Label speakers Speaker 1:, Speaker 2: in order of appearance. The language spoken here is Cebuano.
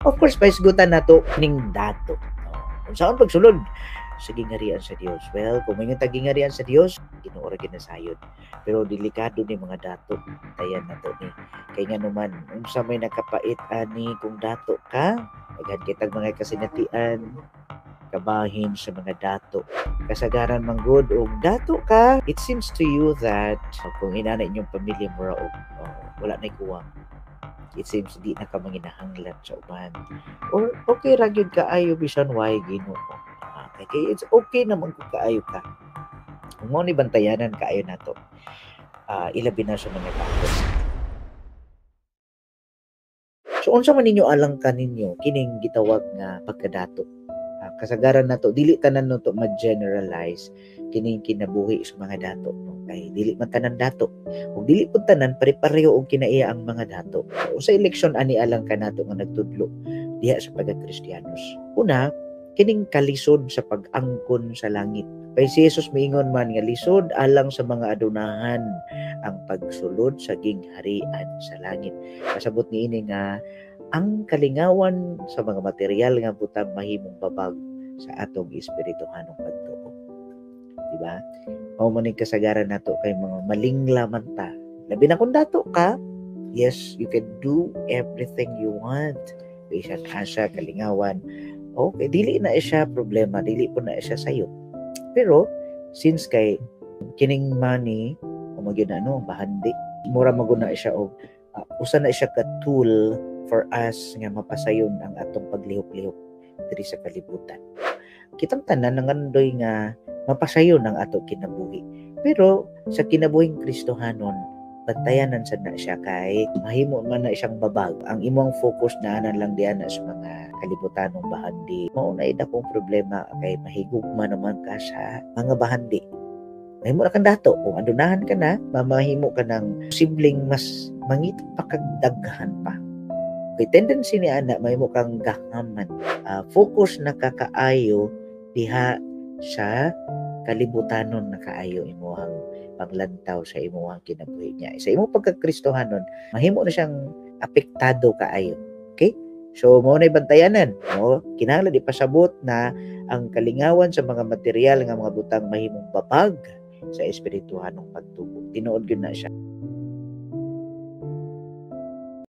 Speaker 1: Of course, pahisgutan nato ning dato. No? Unsaon pagsulod sa gingharian sa Dios? Well, kung moingon ta gingharian sa Dios, Ginoo ra ginasayod. Pero delikado ni mga dato. Tayan nato ni. Kay nga naman, unsa may nakapait ani kung dato ka, daghan kitag mga kasinatian kabahin sa mga dato. Kasagaran man gud og dato ka, it seems to you that kung inana inyong pamilya, mura og, oh, wala nay kuwang. It seems di na ka manginahanglan sa uban. Or okay ra gyud kaayo bisan why Ginoo. Ah, kay it's okay naman kung kaayo ka. Kung mao ni bantayanan kaayo nato. Ilabi na sa mga dato. So unsa man ninyo alang kaninyo kining gitawag nga pagkadato? Kasagaran nato, dili tanan nato ma-generalize kining kinabuhi sa mga dato, no? Kay dili man tanan dato ug dili pud tanan pare-pareho og kinaiya ang mga dato. So, sa eleksyon ani alang kanato nga nagtudlo diha sa pagka-Kristiyanos? Una, kining kalisod sa pag-angkon sa langit. Kay si Jesus miingon man nga lisod alang sa mga adunahan ang pagsulod sa gingharian sa langit. Kasabot niini nga ang kalingawan sa mga material nga butang mahimong babag sa atong espirituhanong pagtuo. Di ba? Mao man ning kasagaran nato kay mga malingla man ta. Labi na kung dato ka, yes, you can do everything you want. Bisan asa kalingawan. Okay, dili na siya problema, dili po na siya sayo. Pero since kay kining money o magyud na, no, bahandi, mura maguna siya og usa na siya ka tool for us nga mapasayon ang atong paglihok-lihok diri sa kalibutan. Kitang tanan nangandoy nga mapasayon ang ato kinabuhi. Pero sa kinabuhing Kristohanon, bantayanan sad na siya kay mahimo man na siyang babag. Ang imong focus na anan lang diyan sa mga kalibutanong bahandi. Mao na dakong problema kay mahigugma naman ka sa mga bahandi. Mahimo na kang dato. Kung adunahan ka na, mamahimo ka ng posibleng mas mangita pa kag daghan pa. Kay tendency ni ana, mahimo kang gahaman. Focus na ka kaayo diha sa kalibutanon na kaayo imuhang panglantaw sa imuhang kinabuhi niya. Sa imong pagkakristohanon, mahimo na siyang apektado kaayo. Okay? So, mao na bantayanan. No? Kinahanglan ipasabot na ang kalingawan sa mga material nga mga butang mahimong babag sa espirituhanong pagtubo. Tinuod gyud na siya.